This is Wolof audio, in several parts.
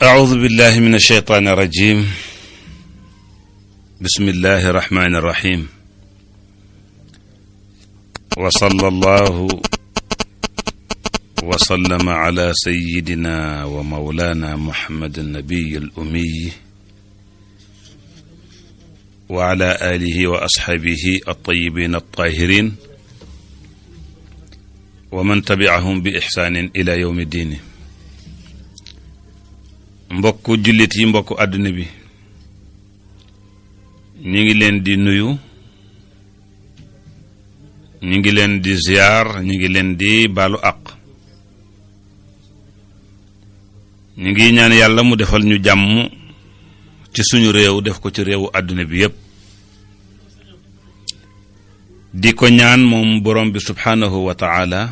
أعوذ بالله من الشيطان الرجيم بسم الله الرحمن الرحيم وصلى الله وسلم على سيدنا ومولانا محمد النبي الأمي وعلى آله وأصحابه الطيبين الطاهرين ومن تبعهم بإحسان إلى يوم الدين. mbokku jullit yi mbokku àdduna bi ñi ngi leen di nuyu ñi ngi leen di ziar ñi ngi leen di baalu àq ñi ngi ñaan yàlla mu defal ñu jàmm ci suñu réew def ko ci réewu àdduna bi yépp di ko ñaan moom borom bi subhanahu wa ta'ala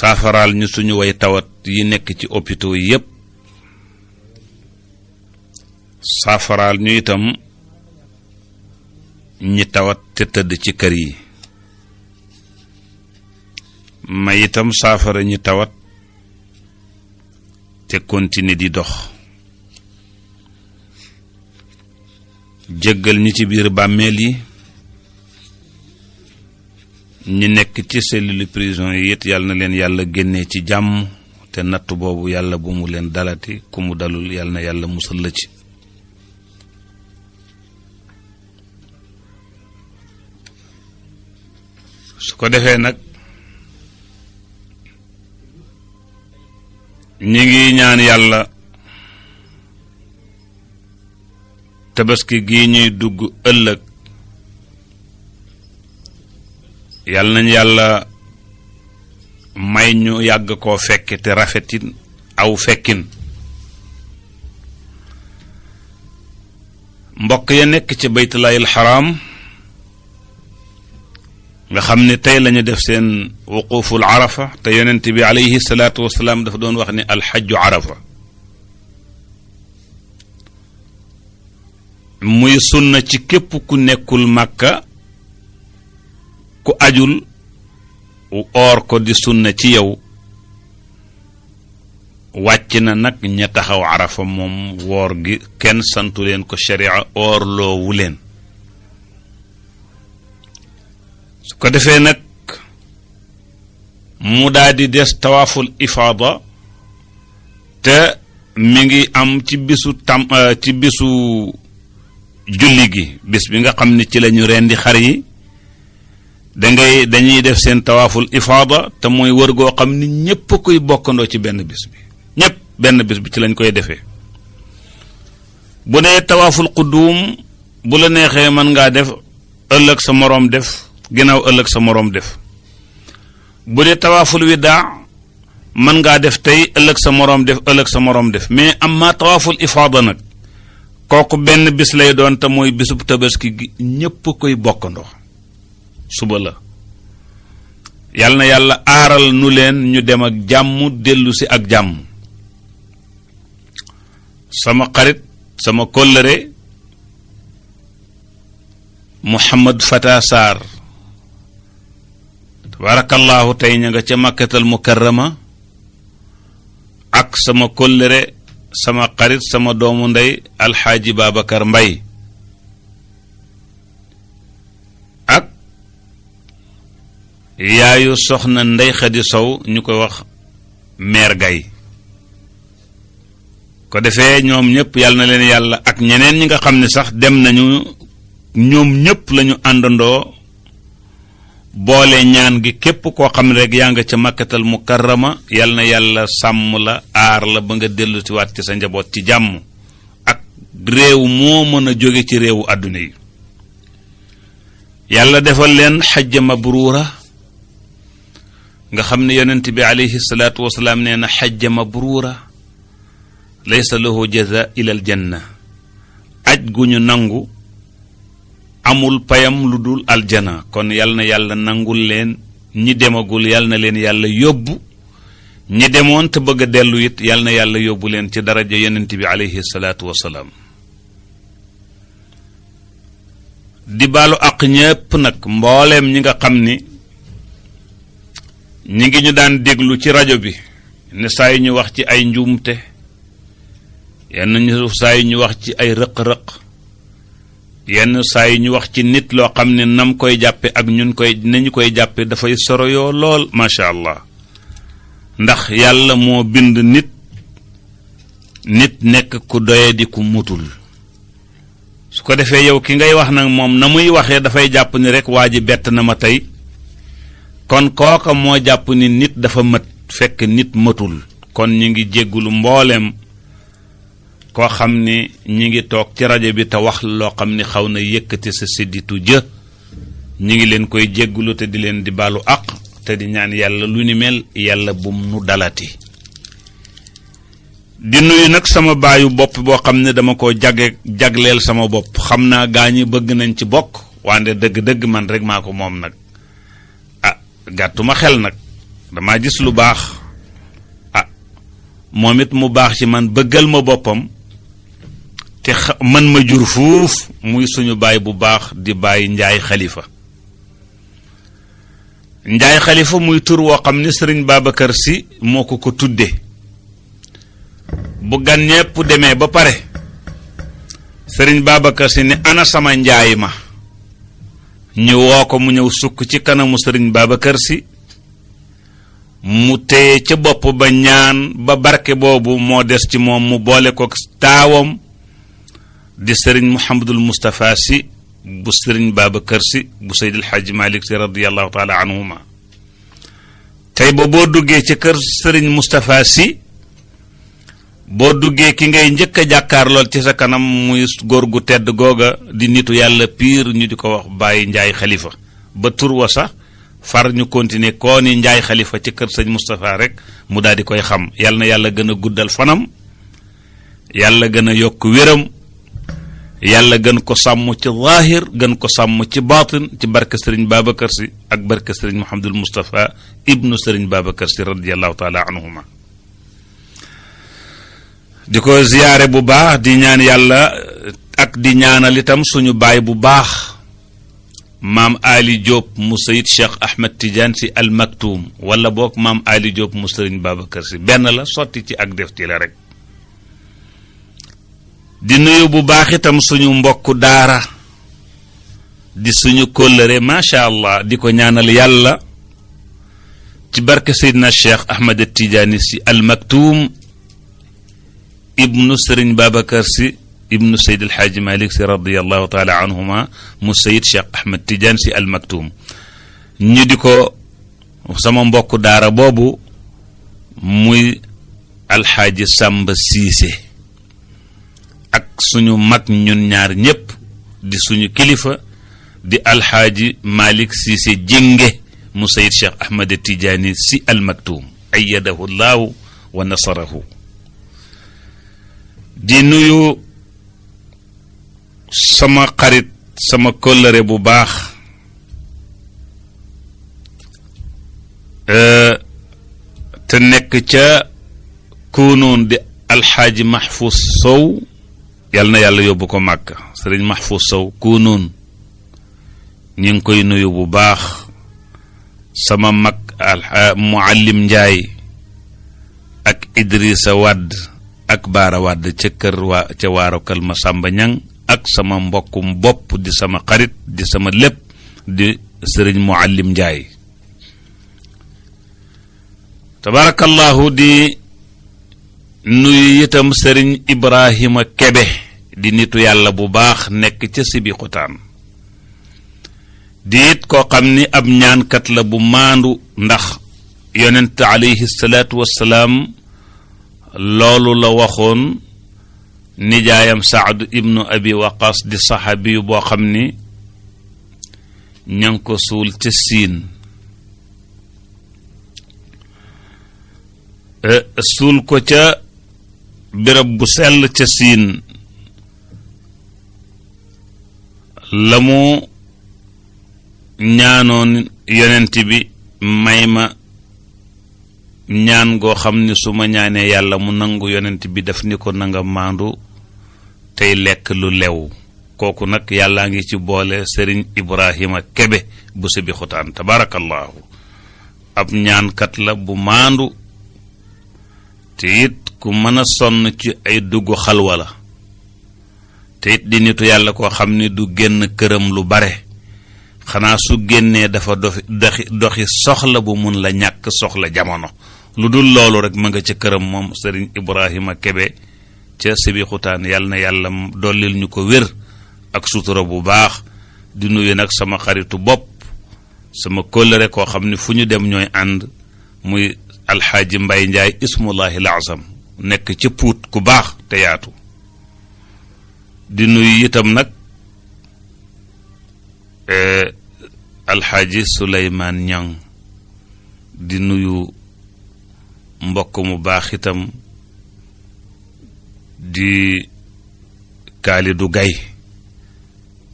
saafaraal ñu suñu way tawat yi nekk ci hôpitaux yi yépp saafaraal ñu itam ñi tawat te tëdd ci kër yi may itam saafara ñi tawat te continuer di dox jéggal ñi ci biir bàmmeel yi ñi nekk ci cellule prison yi it yàlla na leen yàlla génnee ci jàmm te natt boobu yàlla bu mu leen dalati ku mu dalul yàlla na yàlla musal la ci su ko defee nag ñi ngi ñaan yàlla tabaski gi ñuy dugg ëllëg yàlla nañ yàlla may ñu yàgg koo fekke te rafetin aw fekkin mbokk ya nekk ci baytullaahil xaraam nga xam ne tey lañu def seen wuquful arafa te yonent bi alayhi salaatu wasalaam dafa doon wax ne alxajju arafa muy sunna ci képp ku nekkul màkka ku ajul oor ko di sunna ci yow wàcc na nag ña taxaw arafa moom woor gi kenn santu leen ko sharia oor loowu leen su ko defee nag mu daldi des tawaaful ifaada te mi ngi am ci bisu ci bisu julli gi bis bi nga xam ne ci lañu rendi xar yi dañuy def seen tawaaful ifaada te mooy wër goo xam ni ñépp koy bokkandoo ci benn bis bi ñépp benn bis bi ci lañ koy defee bu dee tawaaful quddum bu la neexee mën ngaa def ëllëg sa moroom def ginnaaw ëllëg sa moroom def bu dee tawaaful widaa mën ngaa def tey ëllëg sa moroom def ëllëg sa moroom def mais amma tawaaful ifaada nag kooku benn bis lay doon te mooy bisub tabaski gi ñépp koy bokkandoo suba la yàlla na yàlla aaral nu leen ñu dem ak jàmm dellu si ak jàmm sama xarit sama kóllëre Muhammad Fata Sarr tabarakallahu tey ña nga ca Makkatal Mukarrama ak sama kóllëre sama xarit sama doomu ndey Alxaaji Babacar Mbay yaayu soxna Ndey Xadi Sow ñu koy wax meer gay ko defee ñoom ñëpp yàlla na leen yàlla ak ñeneen ñi nga xam ne sax dem nañu ñoom ñëpp lañu àndandoo boole ñaan gi képp koo xam ne rek yaa nga ca Makkatal Mukarrama yàlla na yàlla sàmm la aar la ba nga dellu si waat ci sa njaboot ci jàmm ak réew moo mën a jóge ci réewu àdduna yi yàlla defal leen xajja mabruura nga xam ne yonent bi alayhi salaatu wasalaam nee na xajja mabruura laysa lahu jaza ila al janna aj gu ñu nangu amul payam lu dul aljana kon yal na yàlla nangul leen ñi demagul yal na leen yàlla yóbbu ñi demoon te bëgg a dellu it yal na yàlla yóbbu leen ci daraja yonent bi alayhi salaatu wasalaam di baalu àq ñépp nag mbooleem ñi nga xam ni ñi ngi ñu daan déglu ci rajo bi ne saa yu ñu wax ci ay njuumte yenn ñu saa yu ñu wax ci ay rëq-rëq yenn saa yu ñu wax ci nit loo xam ne nam koy jàppe ak nañu koy jàppe dafay soro yoo lool macha allah ndax yàlla moo bind nit nekk ku doye di ku mutul su ko defee yow ki ngay wax nag moom na muy waxee dafay jàpp ni rek waa ji bett na ma tey kon kooka moo jàpp ni nit dafa mët fekk nit mëtul kon ñi ngi jéggulu mbooleem koo xam ni ñi ngi toog ci rajo bi te wax loo xam ni xaw na yëkkati sa sidditu jë ñi ngi leen koy jéggulu te di leen di baalu àq te di ñaan yàlla lu ni mel yàlla bum nu dalati di nuyu nag sama baayu bopp boo xam ne dama ko jagleel sama bopp xam naa gaa ñi bëgg nañ ci bokk wante dëgg-dëgg man rek maa ko moom nag gàttuma xel nag dama gis lu baax moom it mu baax ci man bëggal ma boppam te man ma jur fuuf muy suñu baay bu baax di baay Njaay Xalifa Njaay Xalifa muy tur woo xam ne Sëriñ Babacar Si moo ko tudde bu gan ñépp demee ba pare Sëriñ Babacar Si ne ana sama njaay ma ñu woo ko mu ñëw sukk ci kanamu Sëriñ Babacar Si mu téye ca bopp ba ñaan ba barke boobu moo des ci moom mu boole ko taawam di Sëriñ Mouhamadul Moustapha Si bu Sëriñ Babacar Si bu Seydil Hadji Malick Si radiyallahu taala anhuma tey ba boo duggee ci kër Sëriñ Moustapha Si boo duggee ki ngay njëkk a jàkkaarlool ci sa kanam muy góor gu tedd googa di nitu yàlla piir ñu di ko wax Baye Njaay Xalifa ba tur wa sax far ñu continuer koo ni Njaay Xalifa ci kër sëñ Moustapha rek mu daal di koy xam yàlla na yàlla gën a guddal fanam yàlla gën a yokk wéram yàlla gën ko sàmm ci zaahir gën ko sàmm ci baatin ci barke Sëriñ Babacar Si ak barke Sëriñ Mouhamadul Moustapha ibnu Sëriñ Babacar Si radiyallahu taala anhuma di ko ziyaare bu baax di ñaan yàlla ak di ñaanal itam suñu baay bu baax maam Ali Diop mu Sayid Cheikh Ahmed Tidiane Si al Maktoum wala boog maam Ali Diop mu Sëriñ Babacar Si benn la sotti ci ak def ci la rek di nuyu bu baax itam suñu mbokku daara di suñu kóllëre macha allah di ko ñaanal yàlla ci barke Seydina Cheikh Ahmed Tidiane Si al Maktoum ibnu Sëriñ Babacar Si ibnu Seyd El Hadji Malick Si radiyallahu taala anhuma mu Seyd Cheikh Ahmed Tidiane Si al Maktoum ñu di ko sama mbokku daara boobu muy alxaaji Samba Siise ak suñu mag ñun ñaar ñépp di suñu kilifa di alxaaji Malick Siise Jénge mu Seyd Cheikh Ahmed Tidiane Si al Maktoum ayyadahu llahu wa nasarahu di nuyu sama xarit sama kóllëre bu baax te nekk ca Kounoune di alxaaji Mahfous Sow yal na yàlla yóbbu ko Màkka Sëriñ Mahfous Sow Kounoune ñu ngi koy nuyu bu baax sama mag Muallim Njaay ak Idrissa Wadd ak Baara Wadd ca kër ca waarokal ma Samba Ñang ak sama mbokkum bopp di sama xarit di sama lépp di Sëriñ Muallim Njaay tabarakallahu di nuyu itam Sëriñ Ibrahima Kebe di nitu yàlla bu baax nekk ca Sibixutaan di it koo xam ni ab ñaankat la bu maandu ndax yonent alayhi salaatu wassalaam loolu la waxoon nijaayam Saad ibnu Abi Waqas di saxaabi yu boo xam ni ña ngi ko suul ca Siin suul ko ca béréb bu sell ca Siin la mu ñaanoon yonent bi may ma ñaan goo xam ni su ma ñaanee yàlla mu nangu yonent bi daf ni ko nanga maandu tey lekk lu lew kooku nag yàllaa ngi ci boole Sëriñ Ibrahima Kebe bu Sibixutaan tabarakallahu ab ñaankat la bu maandu te it ku mën a sonn ci ay dugg xalwa la te it di nitu yàlla koo xam ni du génn këram lu bare xanaa su génnee dafa doxi soxla bu mun la ñàkk soxla jamono lu dul loolu rek ma nga ca këram moom Serigne Ibrahima Kebe ca Sébikotane yàlla na yàlla dollil ñu ko wér ak sutura bu baax di nuyu nag sama xaritu bopp sama kóllëre koo xam ni fu ñu dem ñooy ànd muy alxaaji Mbay Njaay ismullahi lazam nekk ca Puut ku baax te yaatu di nuyu itam nag alxaaji Suleymaan Ñang di nuyu mbokk mu baax itam di Kaalidu Gay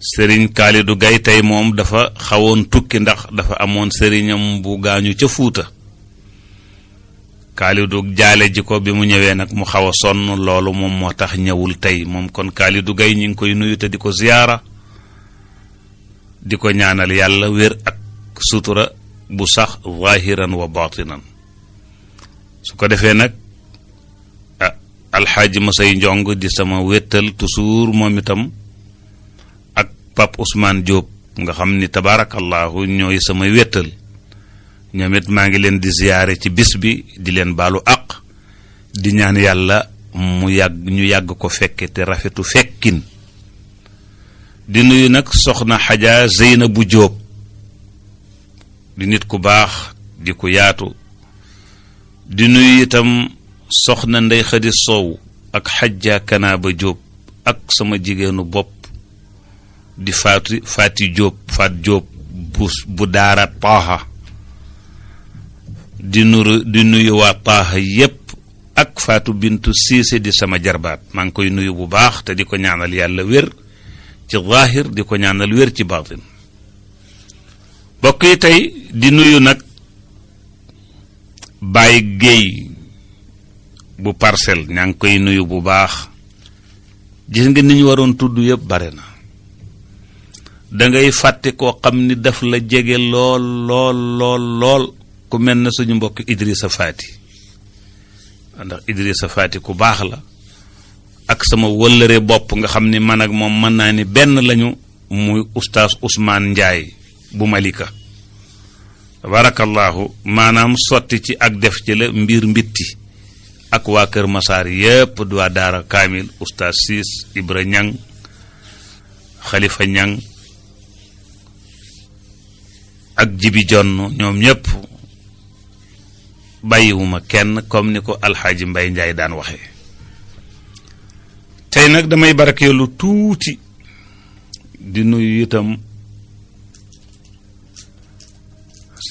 sëriñ Kaalidu Gay tey moom dafa xawoon tukki ndax dafa amoon sëriñam bu gaañu ca Fuuta Kaalidu jaale ji ko bi mu ñëwee nag mu xaw a sonn loolu moom moo tax ñëwul tey moom kon Kaalidu Gay ñi ngi koy nuyu te di ko ziyaara di ko ñaanal yàlla wér ak sutura bu sax zahiran wa batinan su ko defee nag alxaaji Masay Njong di sama wéttal toujours moom itam ak Pape Ousmane Diop nga xam ni tabaarakallahu ñooy samay wéttal ñoom it maa ngi leen di ziyaare ci bis bi di leen baalu àq di ñaan yàlla ñu yàgg ko fekke te rafetu fekkin di nuyu nag soxna Xaja Zeynabu Diop di nit ku baax di ku yaatu di nuyu itam soxna Ndey Xadi Sow ak Xajja Kanaaba Diop ak sama jigéenu bopp di Faati Diop Faat Diop bu daara Taaha di nuyu waa Taaha yépp ak Faatu Bintu Siise di sama jarbaat maa ngi koy nuyu bu baax te di ko ñaanal yàlla wér ci zaahir di ko ñaanal wér ci baatin bokk yi tey di nuyu nag Baye Guèye bu Parcelles ñaa ngi koy nuyu bu baax gis nga ni ñu waroon tudd yëpp bare na da ngay fàtte koo xam ni daf la jege lool ku mel na suñu mbokk Idrissa Faty ndax Idrissa Faty ku baax la ak sama wëllëre bopp nga xam ni man ak moom mën naa ni benn lañu muy oustaz Ousmane Ndiaye bu Malika tabarakallahu maanaam sotti ci ak def ci la mbir mbitti ak waa Kër Masaar yépp waa daara kaamil oustaz Siis Ibra Ñang Xalifa Ñang ak Jibi Jonn ñoom ñépp bàyyiwuma kenn comme ni ko alxaaji Mbay Njaay daan waxee tey nag damay barakeelu tuuti di nuyu itam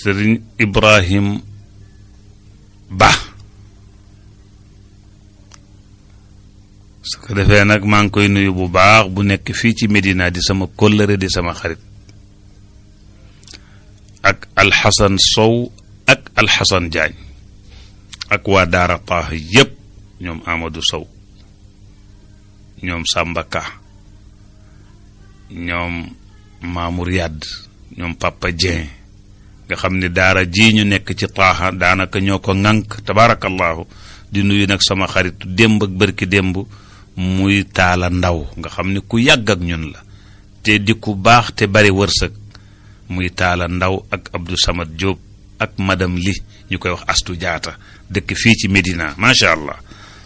Sëriñ Ibrahim Ba su ko defee nag maa ngi koy nuyu bu baax bu nekk fii ci Medina di sama kóllëre di sama xarit ak Alxasan Sow ak Alxasan Jaañ ak waa daara Taaha yépp ñoom Amadou Sow ñoom Samba Ka ñoom Mamour Yadd ñoom Papa Dieng nga xam ni daara ji ñu nekk ci Taaha daanaka ñoo ko ŋànk tabarakallahu di nuyu nag sama xaritu démb ak bërki démb muy Taala Ndaw nga xam ni ku yàgg ak ñun la te di ku baax te bari wërsëg muy Taala Ndaw ak Abdou Samad Diop ak madame Li ñu koy wax Astu Jaata dëkk fii ci Medina macha allah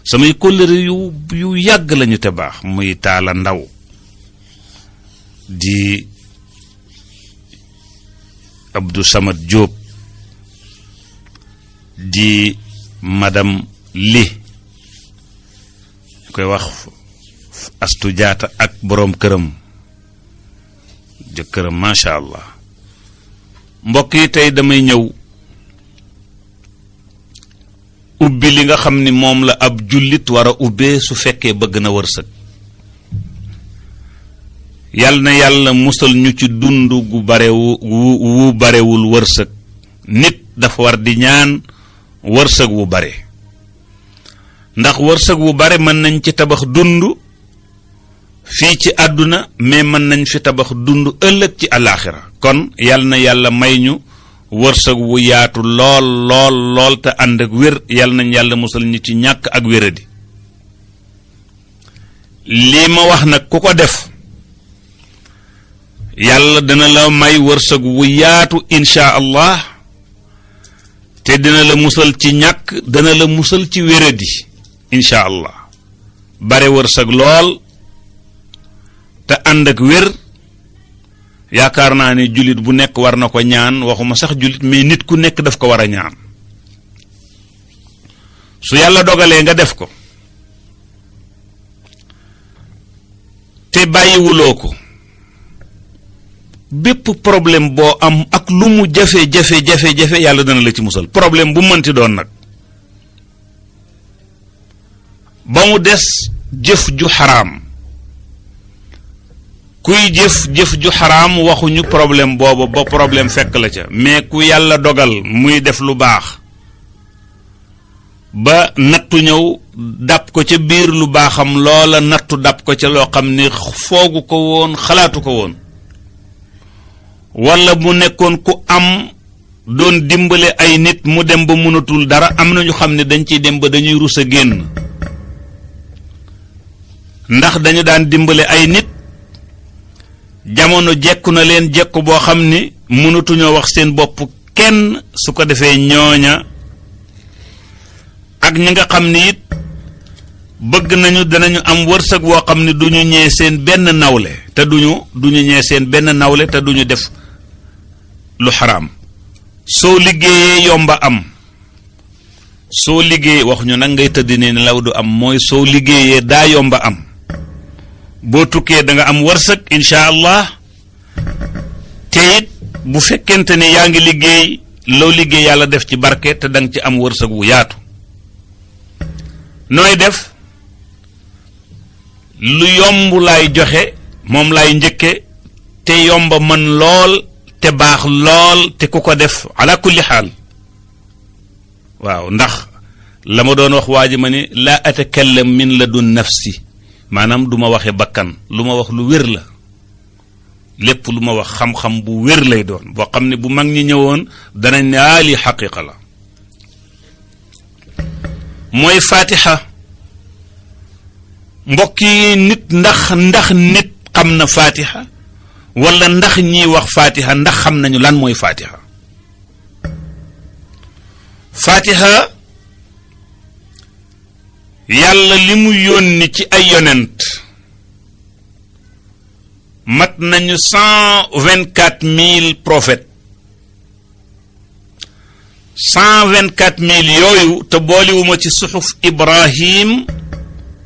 samay kóllëre yu yàgg lañu te baax muy Taala Ndaw di Abdou Samad Diop di madame Li ñu koy wax Astu Jaata ak boroom këram jëkkëram macha allah mbokk yi tey damay ñëw ubbi li nga xam ni moom la ab jullit war a ubbee su fekkee bëgg na wërsëg yal na yàlla musal ñu ci dund gu wu barewul wërsëg nit dafa war di ñaan wërsëg wu bare ndax wërsëg wu bare mën nañ ci tabax dund fii ci àdduna mais mën nañ fi tabax dund ëllëg ci alaaxira kon yal na yàlla may ñu wërsëg wu yaatu lool lool lool te ànd ak wér. yàlla nañ yàlla musal ñi ci ñàkk ak wéradi. lii ma wax nag ku ko def yàlla dana la may wërsëg wu yaatu insha allah, te dina la musal ci ñàkk, dana la musal ci wéradi insha allah. bare wërsëg lool te ànd ak wér, yaakaar naa ne jullit bu nekk war na ko ñaan. waxuma sax jullit mais nit ku nekk daf ko war a ñaan. su yàlla dogalee nga def ko te bàyyiwuloo ko, bépp problème boo am ak lu mu jafe-jafe yàlla dana la ci musal. problème bu mënti doon nag, ba mu des jëf ju xaraam. kuy jëf ju xaraam waxuñu problème boobu ba problème fekk la ca, mais ku yàlla dogal muy def lu baax ba nattu ñëw dab ko ca biir lu baaxam loola, nattu dab ko ca loo xam ni foogu ko woon, xalaatu ko woon, wala mu nekkoon ku am doon dimbale ay nit mu dem ba mënatul dara. am na ñu xam ne dañ ciy dem ba dañuy rus a génn, ndax dañu daan dimbale ay nit, jamono jekku na leen jekku boo xam ni mënatuñoo wax seen bopp kenn. su ko defee ñooña ak ñi nga xam ni it bëgg nañu danañu am wërsëg woo xam ni duñu ñee seen benn nawle, te duñu ñee seen benn nawle te duñu def lu xaraam. soo liggéeyee yomba am, soo liggéey wax ñu nag ngay tëdd ne law du am, mooy soo liggéeyee daa yomba am. boo tukkee da nga am wërsëg insha allah, te it bu fekkente ne yaa ngi liggéey, loo liggéey yàlla def ci barke te da nga ci am wërsëg wu yaatu. nooy def? lu yomb laay joxe, moom laay njëkke, te yomba mën lool te baax lool, te ku ko def ala kulli xaal. waaw, ndax la ma doon wax waa ji ma ni laa atakallam min ladun nafsi, maanaam du ma waxe bakkan, lu ma wax lu wér la. lépp lu ma wax xam-xam bu wér lay doon, boo xam ne bu mag ñi ñëwoon danañ ne lii xaqiqa la. mooy fatiha. mbokk yi, nit ndax nit xam na fatiha, wala ndax ñiy wax fatiha ndax xam nañu lan mooy fatiha. fatiha yàlla li mu yónni ci ay yonent mat nañu 124,000 prophètes. 124,000 yooyu te booliwuma ci suxuf Ibrahim,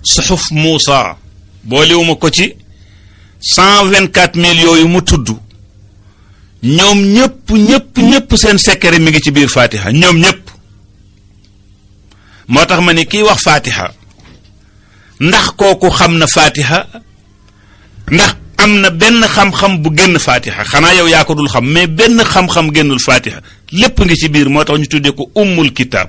suxuf Muusa, booliwuma ko ci 124,000 yooyu mu tudd. ñoom ñëpp seen secret mi ngi ci biir fatiha, ñoom ñëpp. moo tax ma ni kiy wax fatiha ndax kooku xam na fatiha, ndax am na benn xam-xam bu génn fatiha. xanaa yow yaa ko dul xam, mais benn xam-xam génnul fatiha, lépp ngi ci biir. moo tax ñu tuddee ko ummul kitaab.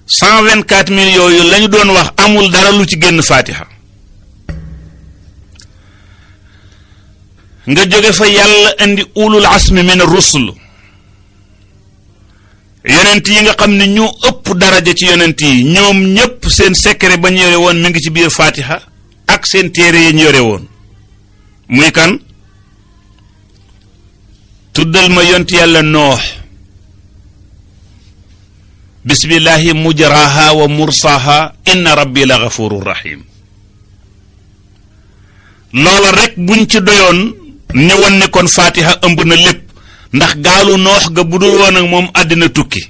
124,000 yooyu lañu doon wax amul dara lu ci génn fatiha. nga jóge fa yàlla indi ulul asmi min ar-rusul, yonent yi nga xam ne ñoo ëpp daraja ci yonent yi, ñoom ñëpp seen secret ba ñu yore woon mi ngi ci biir fatiha ak seen téere yi ñu yore woon. muy kan? tuddal ma yonent yàlla noox, bismillahi mujraha wa mursaha inna rabbi la ghafurur rahim. loola rek buñ ci doyoon ne woon ne kon fatiha ëmb na lépp, ndax gaalu noox ga budul woon ak moom àddina tukki.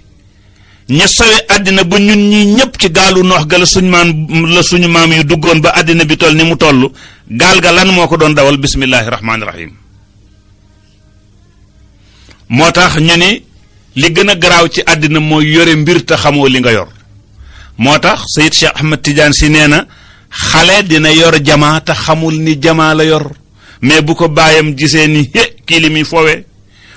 ña sowe àddina ba ñun ñi ñëpp ci gaalu noox ga la suñu maam yu duggoon ba àddina bi toll ni mu toll. gaal ga lan moo ko doon dawal? bismillahi rahmaani rahim. moo tax ñu ni li gën a garaaw ci àddina mooy yore mbir te xamoo li nga yor. moo tax Sayid Cheikh Ahmed Tidiane si nee na xale dina yor jamaa te xamul ni jamaa la yor, mais bu ko baayam gisee ni kii li muy fowe.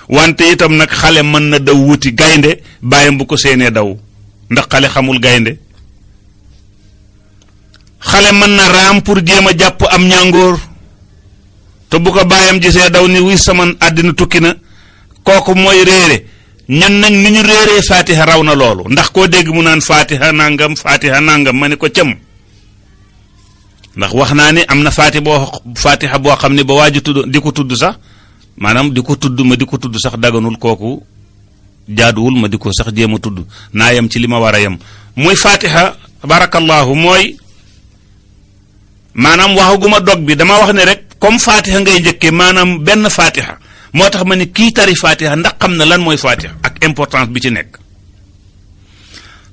wante itam nag xale mën na daw wuti gaynde, baayam bu ko seenee daw, ndax xale xamul gaynde. xale mën na raam pour jéem a jàpp am ñàngoor, te bu ko baayam gisee daw ni wuy sama àddina tukki na kooku mooy réere. ñun nag ni ñu réeree fatiha raw na loolu ndax koo dégg mu naan fatiha nangam ma ne ko cëm ndax wax naa ni am na fatiha boo xam ne ba waaju tudd di ko tudd sax maanaam di ko tudd sax daganul kooku jaaduwul ma di ko sax jéem a tudd naa yem ci li ma war a yem muy fatiha barakallahu mooy maanaam waxaguma dog bi dama wax ne rek comme fatiha ngay njëkkee maanaam benn fatiha moo tax ma ne kii tari fatiha ndax xam na lan mooy fatiha ak importance bi ci nekk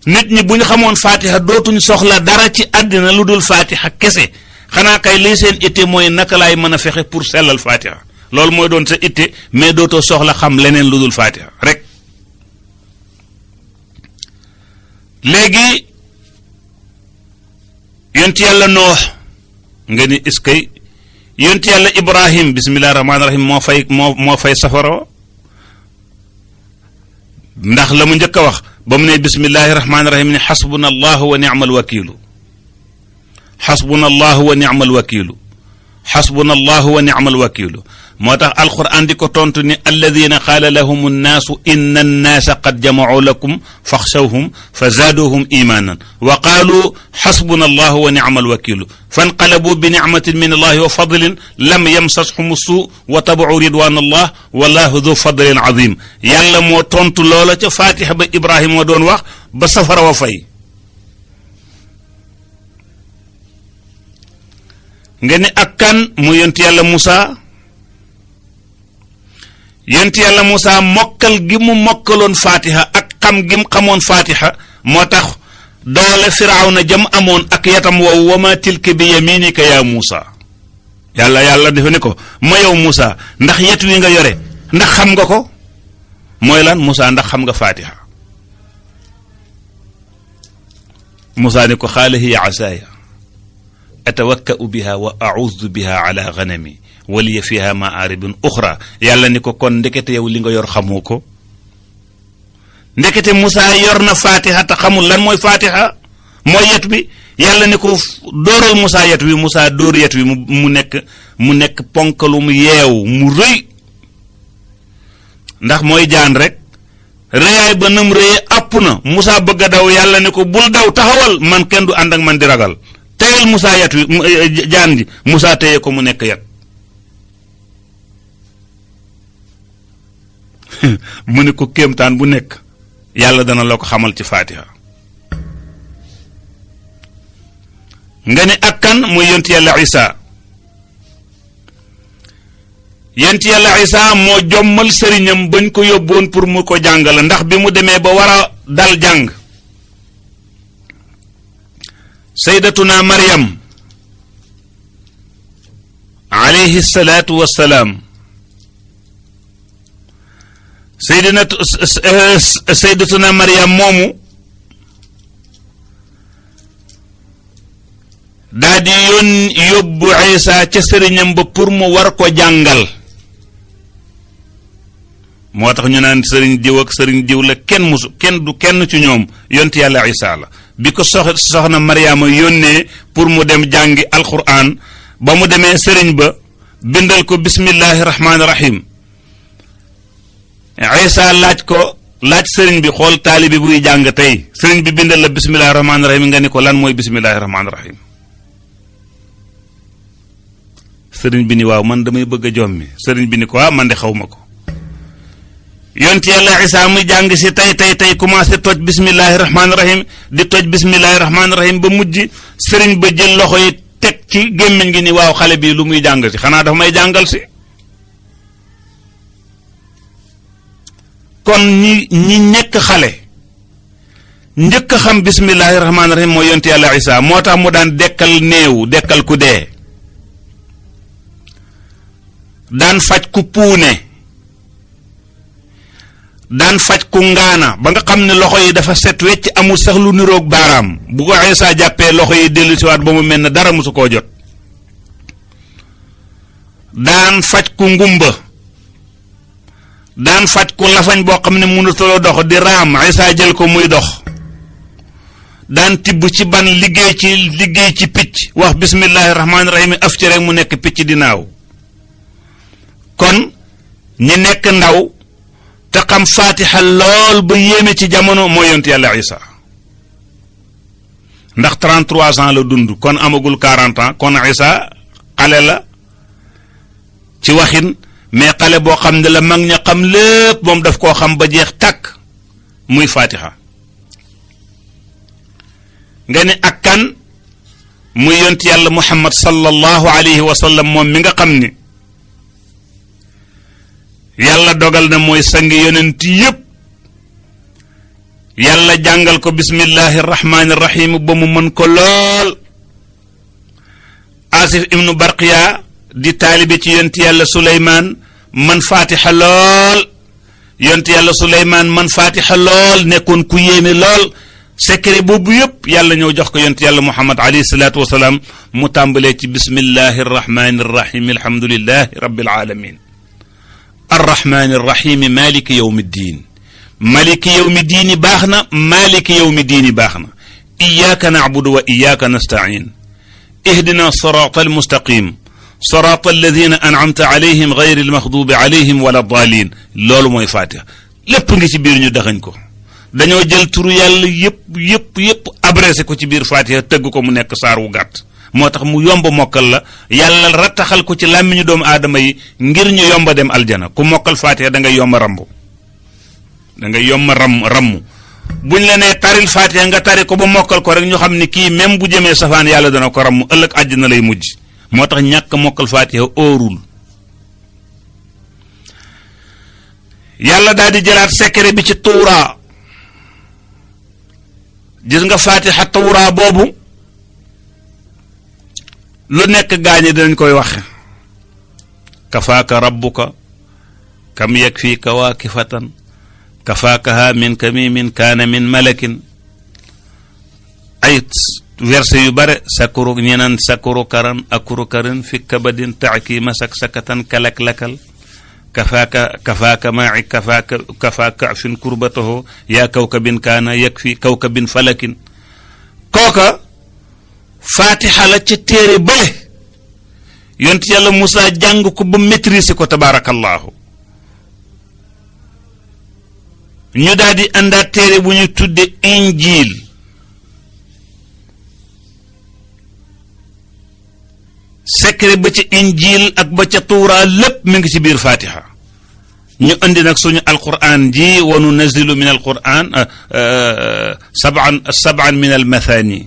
nit ñi bu ñu xamoon fatiha dootuñ soxla dara ci àddina lu dul fatiha kese xanaa kay lii seen itte mooy naka laay mën a fexe pour sellal fatiha loolu mooy doon sa itte mais dootoo soxla xam leneen lu dul fatiha rek léegi yonent yàlla noox nga ni iskay yonent yàlla ibrahim bismillahi rahmaani rahim moo fay safara ndax la mu njëkk a wax ba mu ne bismillahi rahmaani rahim ni xasbuna allahu wa ni'mal wakiilu xasbuna allahu wa ni'mal wakiilu xasbuna allahu wa ni'mal wakiilu moo tax alquran di ko tontu ni alladina qaala lahum annaasu inna annaasa qad jamacuu lakum faxshawhum fa zaaduhum imaanan wa qaalu xasbuna allahu wa ni'mal wakiilu fanqalabuu bi nicmatin min allahi wa fadlin lam yamsashum suu wa tabacuu ridwan allah wallahu du fadlin azim yàlla moo tontu loola ca fatiha ba ibrahima doon wax ba safara wa fay nga ne ak kan mu yonent yàlla Musaa yonent yàlla Musaa mokkal gi mu mokkaloon fatiha ak xam gi mu xamoon fatiha moo tax doole firawna jam amoon ak yatam woowu wa ma tilka bi yaminika ya Musaa yàlla dafa ne ko ma yow Musaa ndax yet wi nga yore ndax xam nga ko mooy lan Musaa ndax xam nga fatiha Musaa ne ko xaala hiya asaaya atawakka'u biha wa a'udhu biha ala ghanami waliya fiha ma'aribun ukhra yàlla ni ko kon ndekete yow li nga yor xamoo ko ndekete Musaa yor na fatiha te xamul lan mooy fatiha mooy yet bi yàlla ni ko dóoral Musaa yet wi Musaa dóor yet wi mu nekk ponkalu mu yeew mu rëy ndax mooy jaan rek rëyaay ba nam rëyee àpp na Musaa bëgg a daw yàlla ni ko bul daw taxawal man kenn du ànd ak man di ragal teyel Musaa yet wi jaan ji Musaa téye ko mu nekk yet mu ne ko kéemtaan bu nekk yàlla dana la ko xamal ci fatiha nga ne ak kan muy yonent yàlla Isa yonent yàlla Isa moo jommal sëriñam bañ ko yóbboon pour mu ko jàngale ndax bi mu demee ba war a dal jàng sayyidatuna Maryam alayhi salaatu wassalaam sayyidatuna Maryam moomu daa di yóbbu Isa ca sëriñam ba pour mu war ko jàngal moo tax ñu naan sëriñ diw ak sëriñ diw la kenn ci ñoom yonent yàlla Isa la bi ko soxna Maryama yónnee pour mu dem jàngi alquran ba mu demee sëriñ ba bindal ko bismillahi rahmaani rahim Isa laaj sëriñ bi xool taalibi buy jàng tey sëriñ bi bindal la bismillahi rahmaani rahim nga ni ko lan mooy bismillahi rahmaani rahim sëriñ bi ni waaw man damay bëgg a jommi sëriñ bi ni ko man de xaw ma ko yonent yàlla Isa muy jàng si tey commencé toj bismillahi rahmaani rahim di toj bismillahi rahmaani rahim ba mujj sëriñ ba jël loxo yi teg ci gémmiñ gi ni waaw xale bii lu muy jàng si xanaa dafa may jàngal si kon ñi nekk xale njëkk a xam bismillahi rahmaani rahim mooy yonent yàlla Isa moo tax mu daan dekkal néew dekkal ku dee daan faj ku puune daan faj ku ngaana ba nga xam ne loxo yi dafa set wecc amul sax lu niroog baaraam bu ko Isa jàppee loxo yi dellu siwaat ba mu mel ne dara mosu koo jot daan faj ku ngumba daan faj ku lafañ boo xam ne mënutuloo dox di raam Isa jël ko muy dox daan tibb ci ban liggéey ci picc wax bismillahi rahmaani rahim af ci rek mu nekk picc di naaw kon ñi nekk ndaw te xam fatiha lool ba yéeme ci jamono mooy yonent yàlla Isa ndax 33 ans la dund kon amagul 40 ans kon Isa xale la ci waxin mais xale boo xam ne la mag ña xam lépp moom daf koo xam ba jeex tàkk muy fatiha nga ne ak kan muy yonent yàlla Muhammad sallallahu alayhi wa sallam moom mi nga xam ni yàlla dogal na mooy sangi yonent yépp yàlla jàngal ko bismillahi rahmaani rahim ba mu mën ko lool Asif ibnu Barqiya di taalibe ci yonent yàlla Suleymaan man fatiha lool yonent yàlla Suleymaan man fatiha lool nekkoon ku yéeme lool secret boobu yépp yàlla ñëw jox ko yonent yàlla Muhammad alayhi salaatu wasalaam mu tàmbalee ci bismillahi rahmaani rahim alhamdulillahi rabbil alamin arrahmaani rahim maliki yawmi ddin maliki yawmi ddiini baax na maliki yawmi ddiini baax na iyyaka na'budu wa iyyaka nasta'in ihdina sirata almustaqim sirata alladhina an'amta alayhim ghayri almaghdubi alayhim wala ddaalin loolu mooy fatiha lépp ngi ci biir ñu daxañ ko dañoo jël turu yàlla yépp abrégé ko ci biir fatiha tëgg ko mu nekk saar wu gàtt moo tax mu yomb mokkal la yàlla rattaxal ko ci làmmiñu doomu aadama yi ngir ñu yomba dem aljana ku mokkal fatiha da ngay yomba rambu da ngay yomba rammu buñ la nee taril fatiha nga tari ko ba mokkal ko rek ñu xam ni kii même bu jëmee safaan yàlla dana ko rammu ëllëg àjjana lay mujj moo tax ñàkk mokkal fatiha óorul yàlla daal di jëlaat secret bi ci tuura gis nga fatiha tuura boobu lu nekk gaañi dinañ koy wax kafaaka rabbuka kam yakfiika waakifatan kafaakaha min kamimin kaana min malakin ay verset yu bare sakuru ñeneen sakuru karan akuru karin fi kabadin taaki masak sakatan kalak lakal kafaaka ma'i kafaaka fin kurbatahu yaa kawkabin kaana yakfi kawkabin falakin kooka fatiha la ca téere bële yonent yàlla Musaa jàng ko ba maîtriser ko tabarakallahu ñu daal di àndaat téere bu ñu tudde injil secret ba ca injil ak ba ca tuura lépp mi ngi ci biir fatiha ñu andi nag suñu alquran ji wa nunazzilu min alquran sab'an min almathani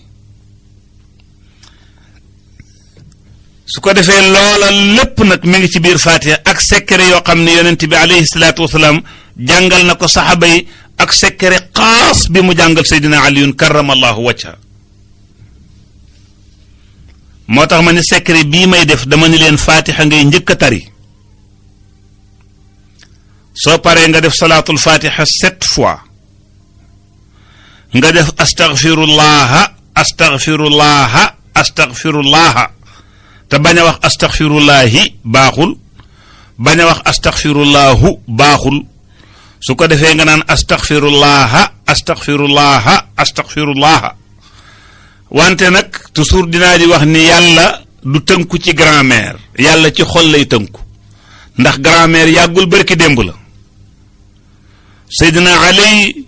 su ko defee loola lépp nag mi ngi ci biir fatiha ak secret yoo xam ne yonent bi alayhi salaatu wasalaam jàngal na ko saxaaba yi ak secret xaas bi mu jàngal Seydina Aliyun karamallahu wajha moo tax ma ne secret bii may def dama ni leen fatiha ngay njëkk a tari soo paree nga def salaatul fatiha 7 fois nga def astaghfirullaha te bañ a wax astaghfirullahi baaxul bañ a wax astaghfirullahu baaxul su ko defee nga naan astaghfirullaha wante nag toujours dinaa di wax ni yàlla du tënku ci grammaire yàlla ci xol lay tënku ndax grammaire yàggul barki démb la Seydina Ali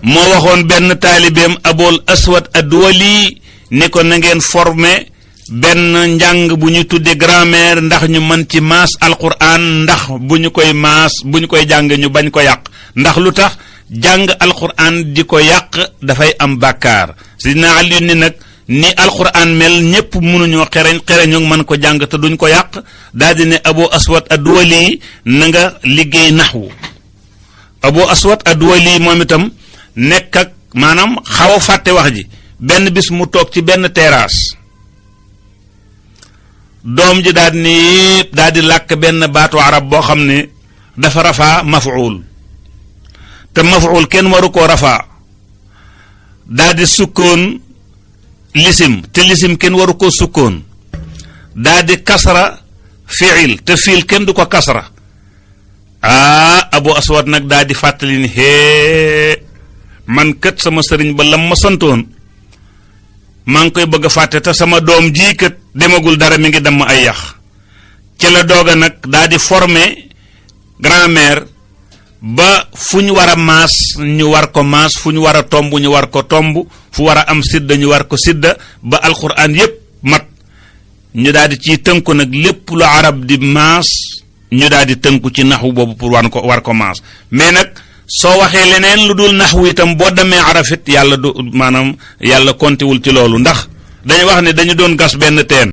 moo waxoon benn taalibeem Abul Aswad ad-Duwali ni ko na ngeen formé benn njàng bu ñu tudde grammaire ndax ñu mën ci maas alquran ndax bu ñu koy jàng ñu bañ ko yàq ndax lu tax jàng alquran di ko yàq dafay am bàkkaar Seydina Ali ni nag ni alquran mel ñépp mënuñoo xereñu mën ko jàng te duñ ko yàq daldi ne Abu Aswad ad-Duwali na nga liggéey naxwu Abu Aswad ad-Duwali moom itam nekk ak maanaam xaw a fàtte wax ji benn bis mu toog ci benn terrasse doom ji daal ni yépp daal di làkk benn baatu arab boo xam ne dafa rafaa maf'ul te maf'ul kenn waru koo rafaa daal di sukkoon lisim te lisim kenn waru koo sukkoon daal di kasra fi'il te fiil kenn du ko kasra Abu Aswad nag daal di fàttali ni man kët sama sëriñ ba lam ma santoon maa ngi koy bëgg a fàtte te sama doom jii kët demagul dara mi ngi dem ay yax ci la doga nak daa di former grammaire ba fuñu wara maas ñu war ko maas fuñu wara tombu ñu war ko tombu fu wara am sidda ñu war ko sidda ba alquran yépp mat ñu daa di ci tënku nag lépp lu arab di maas ñu daa di tënku ci naxwu boobu pour war ko maas mais nag soo waxee leneen lu dul naxwu itam boo demee arafit yàlla du maanaam yàlla kontiwul ci loolu ndax dañu wax ne dañu doon gas benn teen